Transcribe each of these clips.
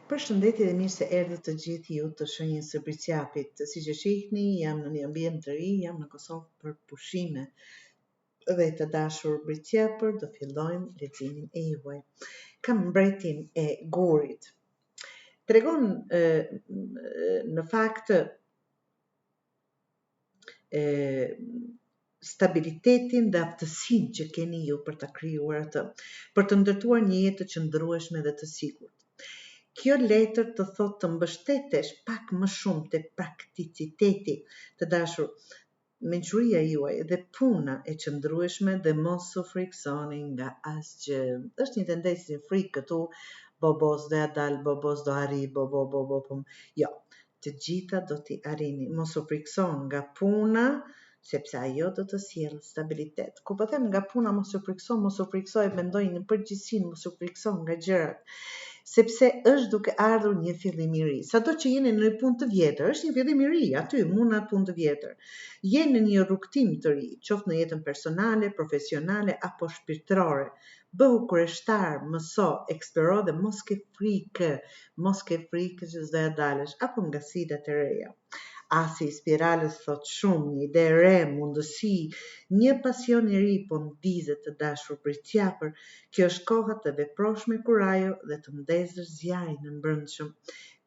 Përshëndetje dhe mirë se erdhët të gjithë ju të shenjës së Bricjapit. Siç e shihni, jam në një ambient të ri, jam në Kosovë për pushime. Dhe të dashur Bricjapër, do fillojmë leximin e juaj. Kam mbretin e gurit. Tregon në fakt e, stabilitetin dhe aftësinë që keni ju për ta krijuar atë, për të ndërtuar një jetë të qëndrueshme dhe të sigurt. Kjo letër të thotë të mbështetesh pak më shumë te prakticiteti, të dashur, mençuria juaj dhe puna e qëndrueshme dhe mos u frikësoni nga asgjë. Është një tendencë, një frikë këtu, bo bo s'do ja dal, bo bo s'do arrij, bo bo bo bo po. Jo, Të gjitha do t'i arrini. Mos u frikëso nga puna, sepse ajo do të sjellë stabilitet. Kur po them nga puna mos u frikëso, mos u frikëso e mendoj në përgjithësi, mos u frikëso nga gjërat, sepse është duke ardhur një fillim i ri. Sado që jeni në një punë të vjetër, është një fillim i ri aty, mu në atë punë të vjetër. Je në një rrugëtim të ri, qoftë në jetën personale, profesionale apo shpirtërore. Bëhu kureshtar, mëso, eksploro dhe mos ke frikë, mos ke frikë që s'do ja dalësh, apo nga sfidat e reja. Asi i spirales thotë shumë, një ide e re, mundësi, një pasion i ri po ndizet të dashur Bricjapër, kjo është koha të veprosh me kurajo dhe të ndezësh zjarrin e mbrendshëm.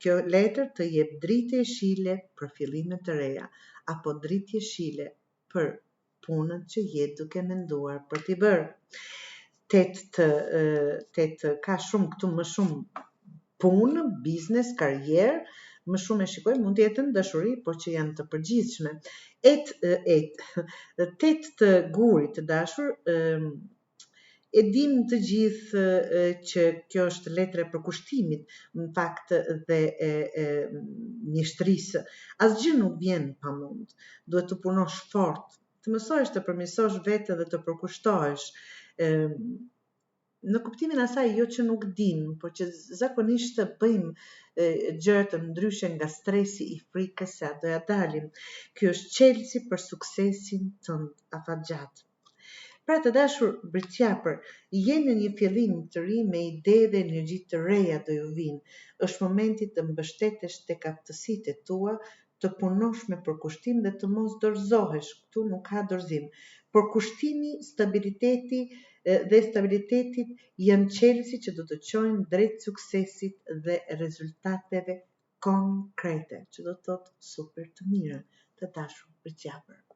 Kjo letër të jep dritë jeshile për fillime të reja, apo dritë jeshile për punët që je duke menduar për t'i bërë. Tetë tetë ka shumë këtu më shumë punë, biznes, karrierë, më shumë e shikoj, mund të jetë në dashuri, por që janë të përgjithshme. Et, et, tetë të gurit të dashur, E dimë të gjithë që kjo është letra e përkushtimit, në fakt dhe e, e mjeshtërisë. Asgjë nuk vjen pa mund. Duhet të punosh fort, të mësohesh të përmirësosh veten dhe të përkushtohesh. Ë në kuptimin e asaj jo që nuk dimë, por që zakonisht bëjmë gjëra të ndryshe nga stresi i frikës se a do ja dalim. Ky është çelësi për suksesin tënd afatgjatë. Pra të dashur Bricjapër, jeni në një fillim të ri me ide dhe energji të reja do ju vijnë. Është momenti të mbështetesh tek aftësitë e tua, të punosh me përkushtim dhe të mos dorëzohesh, këtu nuk ka dorëzim. Përkushtimi, stabiliteti dhe stabilitetit janë çelësi që do të çojnë drejt suksesit dhe rezultateve konkrete, që do të thotë super të mira, të dashur Bricjapër.